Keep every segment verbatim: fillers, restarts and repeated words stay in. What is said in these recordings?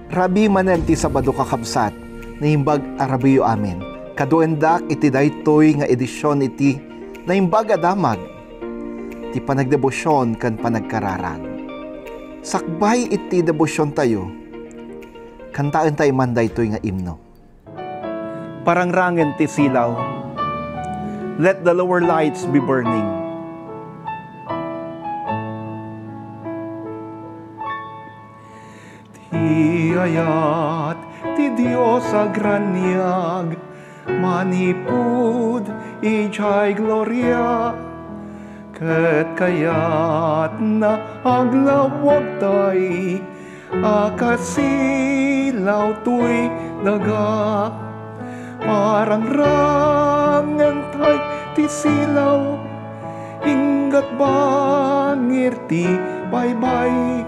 Rabii manen ti Sabado, kakabsat. Naimbag a rabiiyo amin. Kaduendak iti daytoy nga edision iti Naimbag a Damag, ti panagdebosion ken panagkararag. Sakbay iti debosiontayo, kantaentayo man daytoy nga imno. Parangrangen ti silaw. Let the lower lights be burning. Ti ayat ti Dios agraniag manipud idiay gloria, ket kayatna aglawagtay a kasilaw toy daga. Parangrangentay ti silaw, inggat bangir ti baybay.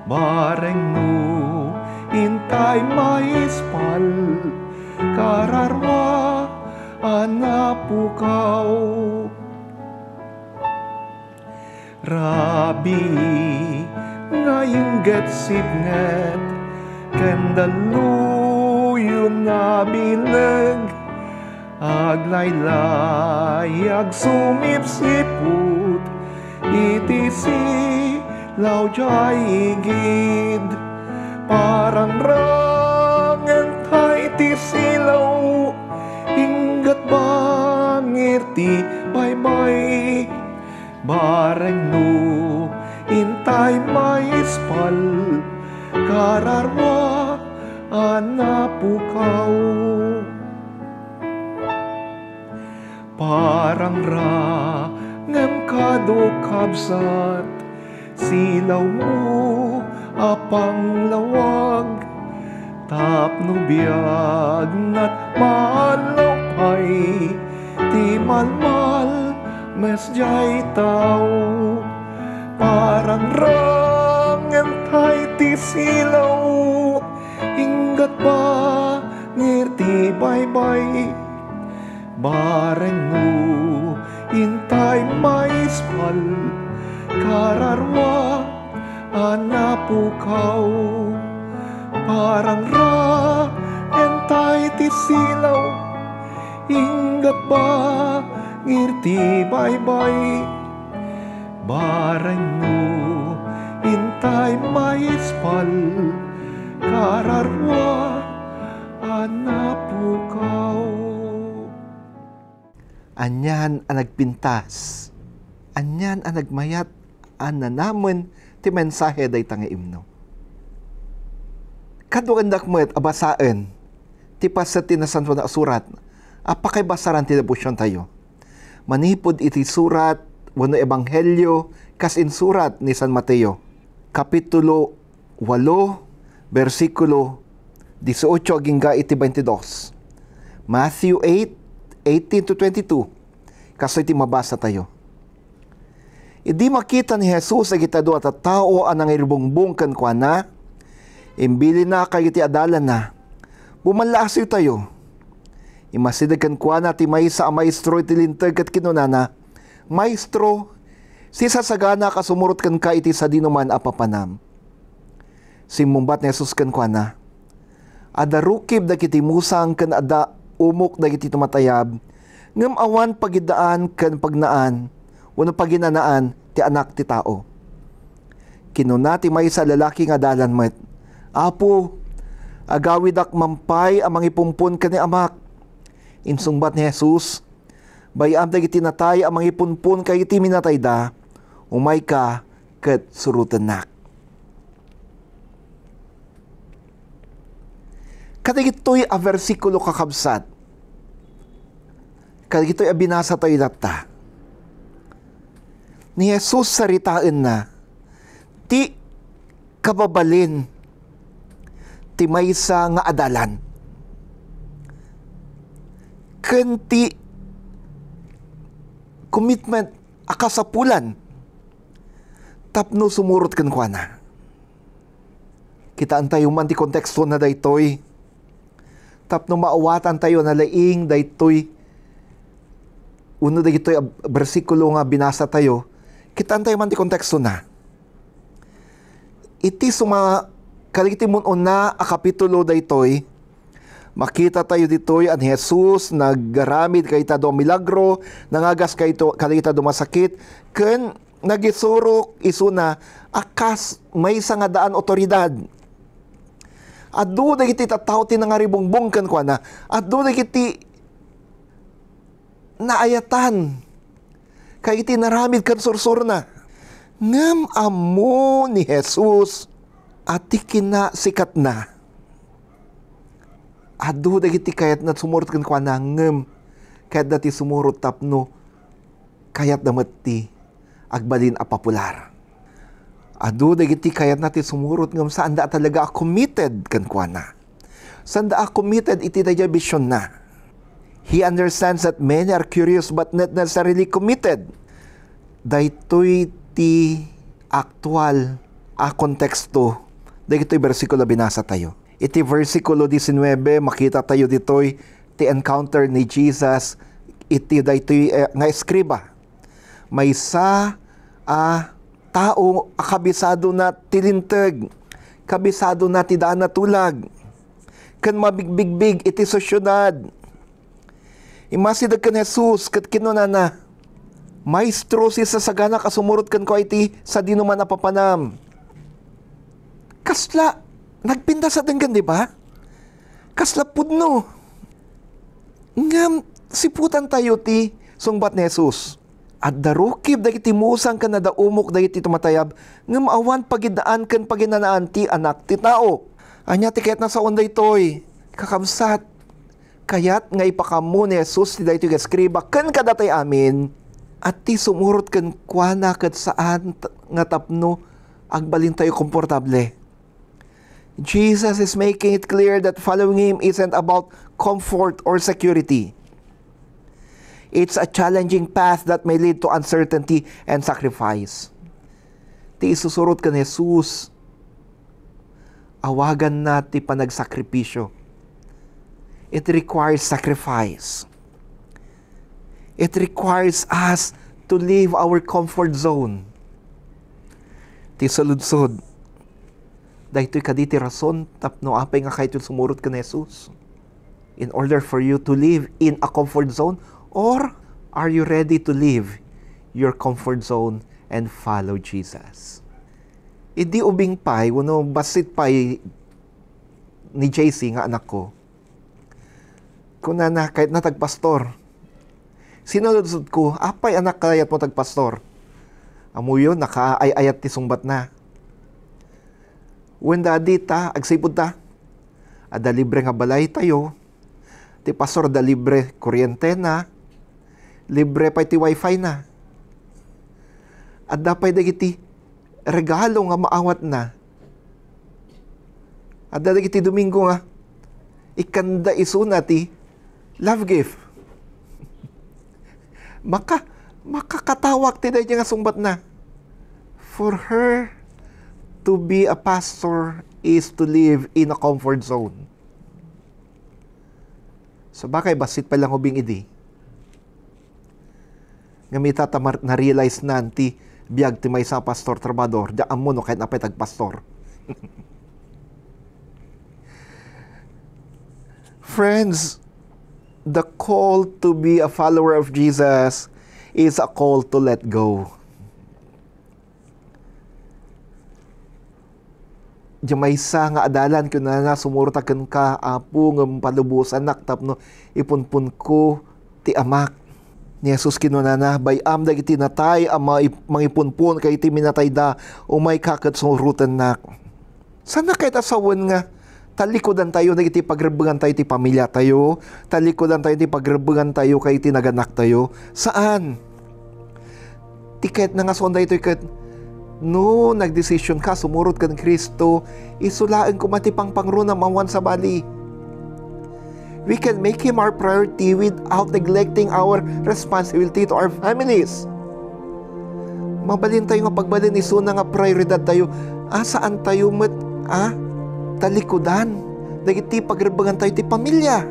Bareng no intay maispal, kararua a napukaw. Rabii nga ingget sipnget ken dalluyon a bileg, aglaylay, agsumipsiput iti silaw diay igid. Parangrangentay ti silaw, inggat bangir ti baybay. Bareng no intay maispal, kararua a napukaw. Parangrangem kado, kabsat, silawmo a panglawag, tapno biagnat maalaw pay ti malmalmes diay tao. Parangrangentay ti silaw, inggat bangir ti baybay. Bareng no intay maispal, kararua a napukaw. Parangrangentay ti silaw, inggat bangir ti baybay. Bareng no intay maispal, kararua a napukaw. Anian a nagpintas, anian a nagmayat a nanamen ti mensahe dayta nga imno. Kaduendak met a basaen ti paset ti Nasantoan a Surat a pakaibasaran ti debosiontayo. Manipud iti surat wenno ebanghelio kas insurat ni San Mateo, Kapitulo walo, bersikulo dieciocho agingga iti twenty-dos. Matthew eight, eighteen to twenty-two. Kastoy ti mabasatayo. Idi makita ni Jesus dagiti adu a tattao a nangirbungbong kenkuana, imbilinna kadagiti adalanna, "Bumanlaasiwtayo." Immasideg kenkuana ti maysa a maestro iti Linteg ket kinunana, "Maestro, sisasaganaak a sumurot kenka iti sadinoman a papanam." Simmungbat ni Jesus kenkuana, "Adda rukib dagiti musang ken adda umok dagiti tumatayab, ngem awan pagiddaan ken pagnaan wenno paginanaan ti Anak ti Tao." Kinuna ti maysa a lalaki nga adalan met, "Apo, agawidak man pay a mangipumpon ken ni amak." Insungbat ni Jesus, "Bay-am dagiti natay a mangipumpon kadagiti minatayda, umayka ket surotennak." Kadagitoy a bersikulo, kakabsat, kadagitoy a binasatayo tatta, ni Jesus saritaenna ti kababalin ti maysa nga adalan ken ti commitment a kasapulan tapno sumurot kenkuana. Kitaentayo man ti konteksto na daytoy tapno maawatantayo a nalaing daytoy wenno dagitoy a bersikulo nga binasatayo. Kitaentayo man ti konteksto na. Iti suma-, Kadagiti mun-una a kapitulo daytoy, makita tayo ditoy a ni Jesus nagaramid kadagiti adu a milagro, nangagas kayto-, kadagiti adu a masakit, ken nagisuro isuna a kas maysa nga addaan otoridad. Adu dagiti tattao ti nangaribungbong kenkuana. Adu dagiti naayatan kadagiti naramid ken sursurna. Ngem ammo ni Jesus a ti kinasikatna, adu dagiti kayatna sumurot kenkuana, ngem kayatda ti sumurot tapno kayatda met ti agbalin a popular. Adu dagiti kayatna ti sumurot ngem saanda a talaga a committed kenkuana. Saanda a committed iti daydiay visionna. He understands that many are curious but not necessarily committed. Daytoy ti aktual a konteksto dagitoy bersikulo a binasa tayo. Iti bersikulo diecinueve, makita tayo ditoy ti encounter ni Jesus iti daytoy, eh, nga eskriba. Maysa a tao a kabisadona ti linteg, kabisadona ti daan a tulag, ken mabigbigbig iti sosiedad. Immasideg ken Jesus ket kinunana, "Maestro, sisasaganak a sumurot kenka iti sadinoman a papanam." Kasla nagpintas a denggen, di ba? Kasla pudno. Ngem siputan tayo ti sungbat ni Jesus. Adda rukib dagiti musang ken adda umok dagiti tumatayab, ngem awan pagidnaan ken paginanaan ti Anak ti Tao. Ania ti kayatna sawen daytoy? Kakabsat, kayat nga ipakammo ni Jesus ti daytoy nga eskriba ken kadatay amin a ti sumurot kenkuana ket saan t-, nga tapno agbalintayo komportable. Jesus is making it clear that following him isn't about comfort or security. It's a challenging path that may lead to uncertainty and sacrifice. Ti isusurot ken Jesus, awaganna ti panagsakripisyo. It requires sacrifice. It requires us to leave our comfort zone. Ti saludsod, daytoy kadi ti rason tapno apay nga kayatyo sumurot ken Jesus? In order for you to live in a comfort zone, or are you ready to leave your comfort zone and follow Jesus? Idi ubing pay, wenno bassit pay ni J C nga anakko, kunana, kayatna ti agpastor. Sinaludsodko, "Apay, anak, kayatmo ti agpastor?" Ammoyo, nakaay-ayat ti sungbatna. "Wen, Daddy, ta agsipud ta, adda libre nga balaytayo. Ti pastor, adda libre kuryentena, libre pay ti wifi na. Adda pay dagiti regalo nga maawatna. Adda dagiti Domingo nga ikkanda isuna ti love gift." Maka-, makakatawak ti daydiay nga sungbatna. For her, to be a pastor is to live in a comfort zone. Sabagay, bassit pay la nga ubing idi. Ngem ita ta mar-, na-realize-na ti biag ti maysa a pastor trabahador, di ammo no kayatna pay ti agpastor. Friends, the call to be a follower of Jesus is a call to let go. Diay maysa nga adalan, kinunana, "Sumurot a kenka, Apo, ngem palubosanak tapno ipunponko ti Amak." Ni Jesus kinunana, "Bay-am dagiti natay a mai-, mangipunpon kadagiti minatayda, umayka ket surotennak." Saanna kayat a sawen nga talikudantayo dagiti pagrebbengantayo ti pamiliatayo, talikudantayo ti pagrebbengantayo kadagiti naganaktayo. Saan. Ti kayatna nga suan daytoy ket, no nagdesisionka a sumurot ken Cristo, isu laeng koma ti pangpangronam awan sabali. We can make Him our priority without neglecting our responsibility to our families. Mabalintayo nga pagbalin isuna nga prioridadtayo, a saantayo met a talikudan dagiti pagrebbengantayo ti pamilya.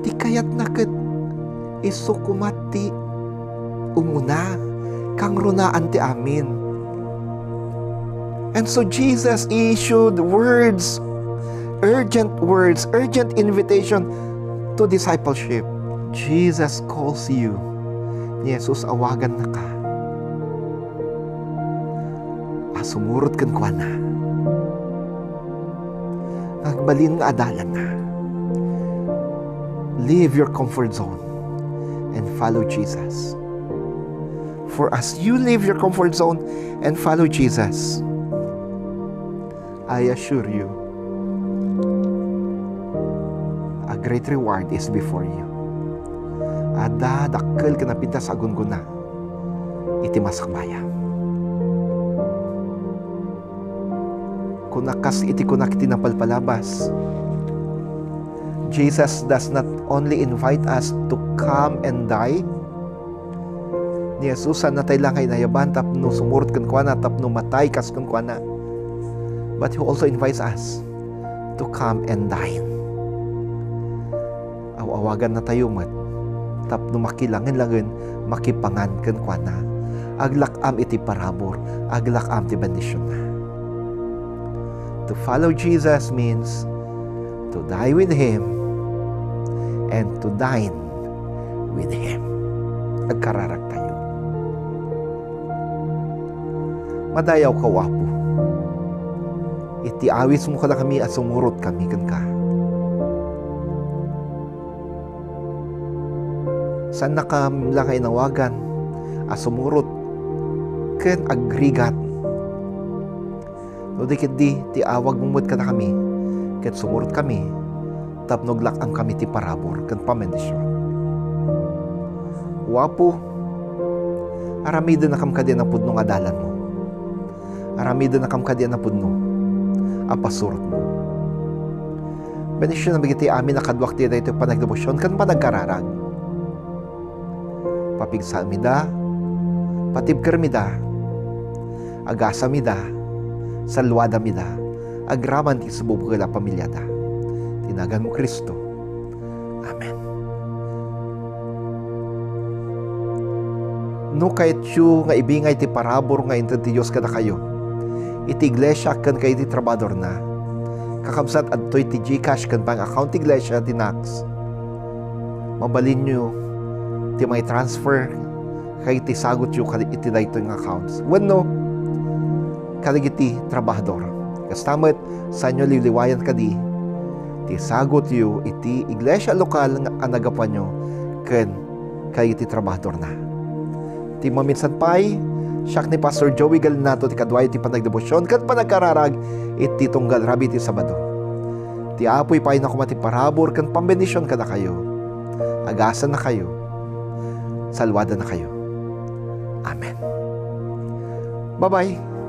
Ti kayatna ket isu koma ti umuna, kangrunaan ti amin. And so Jesus issued words, urgent words, urgent invitation to discipleship. Jesus calls you. Ni Jesus, awagan na ka. A sumurot kenkuana. Agbalin nga adalanna. Leave your comfort zone and follow Jesus. For as you leave your comfort zone and follow Jesus, I assure you, a great reward is before you. Adda dakkel ken napintas a gunggona iti masakbayan. Kunak kas iti kunak iti napalpalabas, Jesus does not only invite us to come and die, ni Jesus, saan natay la nga inayaban tapno sumurot kenkuana, tapno matay kas kenkuana. But He also invites us to come and dine. Aw-awagan natayo met tapno makilangen-langen, makipangan kenkuana. Aglak-am iti parabur, aglak-am ti bendisionna. To follow Jesus means to die with Him and to dine with Him. Agkararagtayo. Madayawka, O Apo. Iti awismo kadakami a sumurot kami kenka. Saannakam la nga inawagan a sumurot ken agrigat. No di ketdi ti awagmo met kadakami, ket sumurot kami, tapno aglak-am kami ti parabur ken pambendision. O Apo, aramidennakam kadi a napudno nga adalanmo. Aramidennakam kadi a napudno a pasurotmo. Bendisionam dagiti amin a kaduak ti daytoy panagdebosion ken panagkararag. Papigsaemida, patibkermida, agasamida, salluadamida, agraman ti subbubukel a pamiliada. Ti naganmo, Cristo. Amen. No kayatyo nga ibingay ti parabur nga inted ti Dios kadakayo, iti iglesia ken kayat ti trabahadorna, kakabsat, adtoy ti GCash ken bank account ti iglesia ti Knox. Mabalinyo ti mai-transfer kayat ti sagutyo kad-, iti daytoy nga accounts. Wenno, kadagiti trabahador. Kasta met, saanyo liwliwayan kadi ti sagutyo iti iglesia lokal nga a nagapuanyo ken kayat ti trabahadorna. Ti maminsan pay, siak ni Pastor Joey Galinato ti kaduayo ti panagdebosion ken panagkararag iti tunggal rabii ti Sabado. Ti Apo ipaayna koma ti parabur ken pambendision kadakayo. Agasannakayo. Salluadannakayo. Amen. Bye-bye.